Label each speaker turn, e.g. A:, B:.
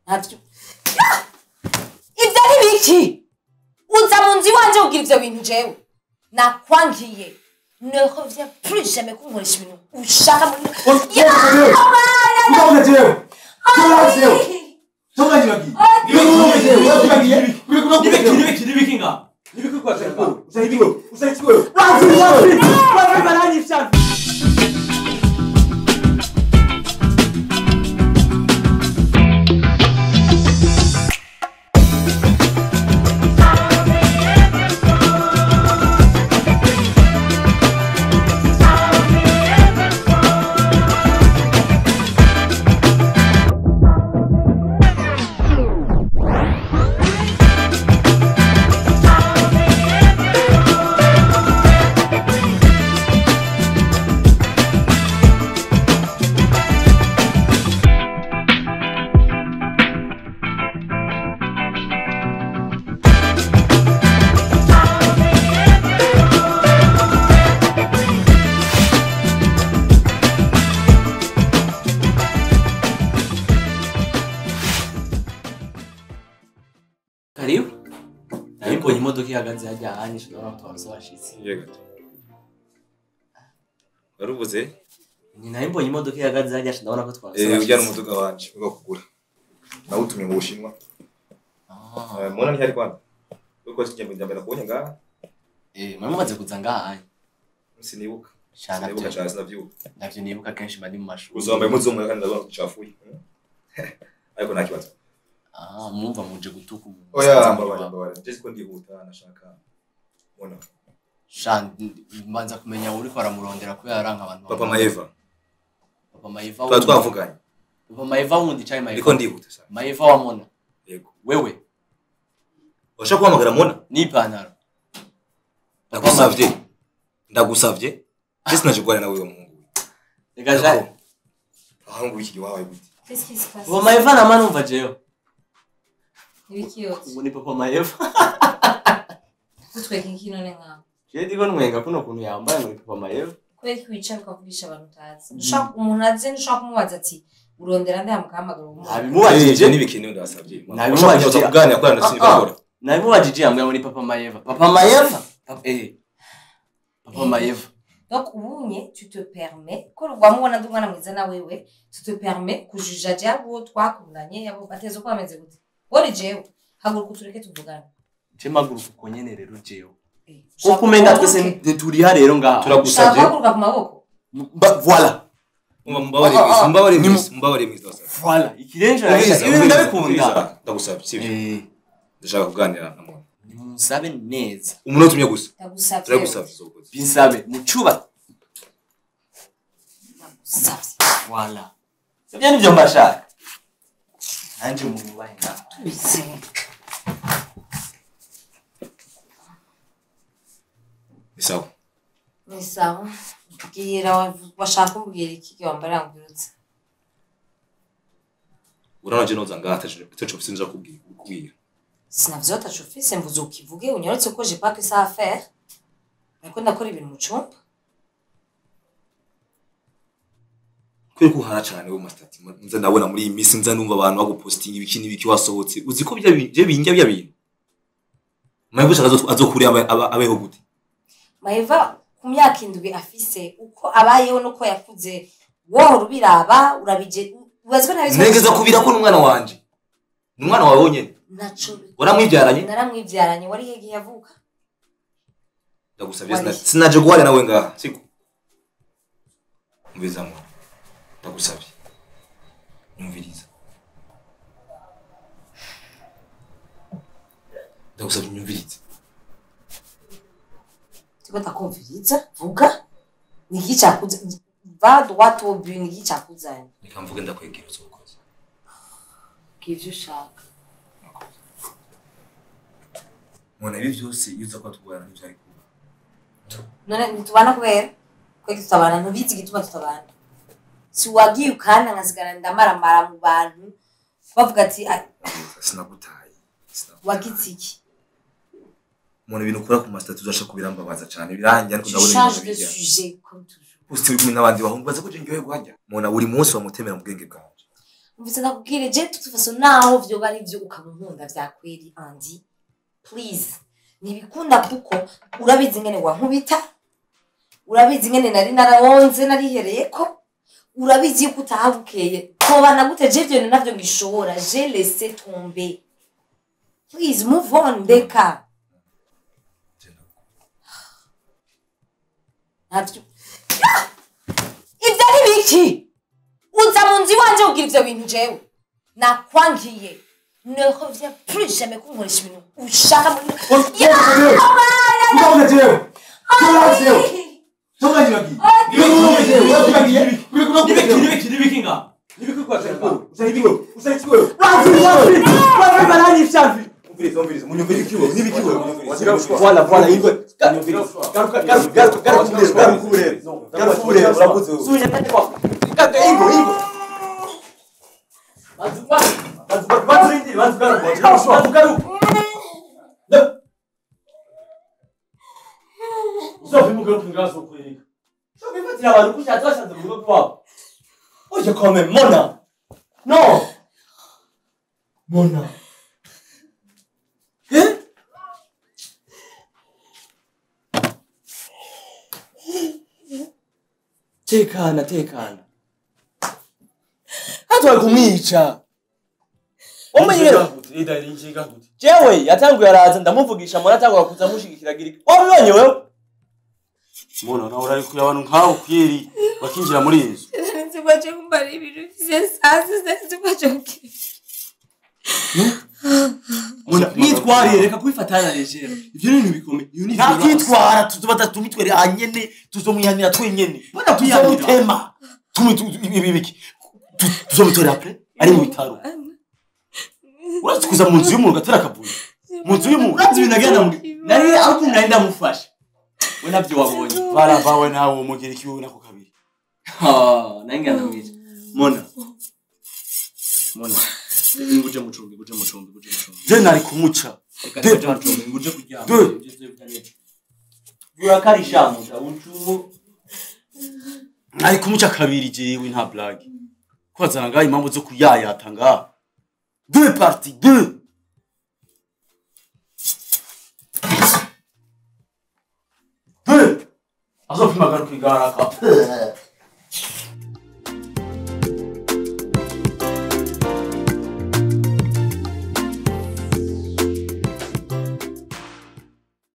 A: Ntavyo. Ivyo ari biki? Uza mu nzu iwanje kugira ivyo bintu jewe. Nakwangiye. Ne reviens plus jamais kunkoresha ibintu ushaka muri.
B: Karibu. Nabibonye imodoka ihagaze hajya ahanyishe ndabona ko twabashitse.
C: Yego. Warubuze?
B: Ni nabibonye imodoka ihagaze hajya ndabona ko twabashitse.
C: Ujya n'umuduga wanje uga kugura. Nawutumye mu Bushinwa. Ah. Mona ntihari kwanza. Uko kijya mbere kubonye ngaha?
B: Mwamumaze kuza ngaha.
C: Sinibuka. Sinibuka cyane sinavyibuka.
B: Navyo nibuka kenshi mba ndi mu mashuri.
C: Uzambaye impuzu z'umweru kandi ndabona ucafuye. Ariko nta kibazo.
B: Ah, mwumva muje gutuka umuntu.
C: Oya, mbabare. Je siko ndihuta nashaka. Mona.
B: Shan mbanza kumenya uri ko aramurondera kubera aranka abantu.
C: Papa Maeva.
B: Papa Maeva.
C: Twavuganye.
B: Papa Maeva wundi chai Maeva.
C: Ndiko ndihuta sana.
B: Maeva wa Mona.
C: Yego.
B: Wewe.
C: Washaka kuhamagara Mona?
B: Ni ipantaro.
C: Ndagusavye. Ndagusavye. Je sinajigwana nawe muhungu.
B: Reka ja.
C: Ahungu wiki wawe gute?
A: Qu'est-ce qui se passe?
B: Papa Maeva na manumva jewe.
A: Ibikiyotse.
B: Ubu ni Papa Maeva.
A: Tutweka iki none nkawe?
B: Je ndiko nwenga kuno kuntu yambaye ngo ni Papa Maeva.
A: Kubera ko wicara ukavugisha abantu utazi. Ushaka umuntu aze ntushaka kumubaza ati urondera nde mukahamagara umuntu.
B: Nabimubajije
C: n'ibikenewe ndasabye.
B: Nabimubajije
C: kuganira kwa ndasibikora.
B: Nabimubajije yambwira ngo ni Papa Maeva. Papa Maeva? Papa Maeva.
A: Donc ubunye tu te permets ko wamubona ndi umwana mwiza na wewe, tu te permets kujuja jabo twakundanye yabo bateze ko bameze gute. Wori jewe haguruka utureke tuvugane.
B: Je maguruka uko nyene rero jewe. Kuko umenga twese turi rero ngaha.
C: Turagusavye.
A: Haguruka ku maboko.
B: Voilà.
C: Mbabare mwese, mbabare mwese.
B: Voilà, ikirenje arasha. Ibi ndabikunda.
C: Ndagusavye sivyo. Ndashaka kuganira na Mona.
B: Nimunsabe neza.
C: Umunota umwe gusa.
A: Ndagusavye.
C: Turagusavye uzokoze.
B: Binsabe mucuba.
A: Ndagusavye.
B: Voilà. Sivyo nivyo mbashaka. Nanje umuntu ubahe ngaha.
A: Tubize.
C: Ni sawa.
A: Ni sawa. Bwira washaka kumbwira iki wambara ngurutse.
C: Urabona je noza ngaha ataco mfise nza kubwira.
A: Sinavyo ataco mfise mvuze ukivuge unyorotse ko j'ai pas que ça à faire. Nako ndakora ibintu mu cumba.
C: Kwe kuhara cyane wo mastati nza ndabona muri iyi minsi nza numva abantu bagupostinga ibiki n'ibiki wasohotse uzi ko bya binjya bya bintu. Maeva azokuri abeho gute?
A: Maeva ku myaka 7 afise uko abayeho nuko yakuze wowe ubiraba urabije ubazwe nabizwe.
C: Negeza kubira ko n'umwana wanje. N'umwana wawe wonyene.
A: Naco.
C: Waramwibyaranye?
A: Naramwibyaranye wari hegiye yavuka.
C: Ndagusavye sinaje guhara nawe ngaha siko. Umviza mwana. Ndagusavye. Nyumviriza. Ndagusavye nyumviriza.
A: Tiko ndakumviriza vuga niki cyakuza va droit au but niki cyakuzanye.
C: Reka mvuge ndakwegera uzokoze.
A: Kivyo ushaka.
C: Mwana ibi byose iyo uza kwatugwana ntibyari kuba.
A: None ntitubana kubera kweki tutabana ntubizi igituma tutabana. Si wagiye ukana nkasigara ndamaramara mu bantu bavuga ati
C: sinagutaye.
A: Wagize iki?
C: Mwana ibintu ukora ku mastatu uzasha kubirambabaza cyane birangira ariko ndabona
A: ibintu bijya. Sujet comme toujours.
C: Usti uri kumwe n'abandi bahungu baza ko je ndyohe guhajya. Mwana buri munsi bamutemera mu bwenge bwanje.
A: Umvise ndakubwire je toute façon naho vyoba ari vyo ukamunkunda vyakweri Andy. Please. Nibikunda kuko urabizi ingene wankubita. Urabizi ingene nari narawonze narihereyeko. Urabizi yuko utahabukeye. Tobana gute je ivyo bintu navyo ngishobora. Je laissé tomber. Please move on ndeka. Ntabyo. Ibyo ari biki? Uza mu nzu iwanje ugira ivyo bintu jewe. Nakwangiye. Ne reviens plus jamais kunkoresha ibintu ushaka muri.
D: Voilà, voilà, il veut. Quand même, Mona. Non. Mona. Hein? Tekana, tekana. Hatwa kumica. Jewe yatanguye araza ndamuvugisha Mona atangura kuza mushigikira girika. Wabibonye wewe?
E: Mona nawe urari kuya abantu nkawe kwiri bakinjira muri inzu.
A: Sinzi kumbara ibintu vye
B: Mona nitwariye reka kubifatana legere. Ivyo ni bikomeye. Iyo ni
E: ntakwitwara tuzoba tumitwere anyene tuzomuyanira twenyene.
B: Bona
E: tuzomutema. Ibiki. Tuzomutora après ari mu bitaro. Urazi kuza mu nzu y'umuntu gatera akavuyo. Mu nzu y'umuntu
B: urazi ibintu agenda mu nari ariko nari ndamufasha. We navyo wabonye.
E: Baravawe nawe umugira ikiwe nako kabiri.
B: Ah, nange ndamwica. Mona. Mona. Nguje mucumbi, nguje mucumbi, nguje mucumbi.
E: Je nari kumuca.
B: Reka nguje mucumbi, nguje kuryama. Burakarisha muta ucu.
E: Nari kumuca kabiri jewe nta blague. Kwazana ngaho impamvu zo kuyayata ngaho. Deux parties, deux. Deux. Azopima garuka igaraka.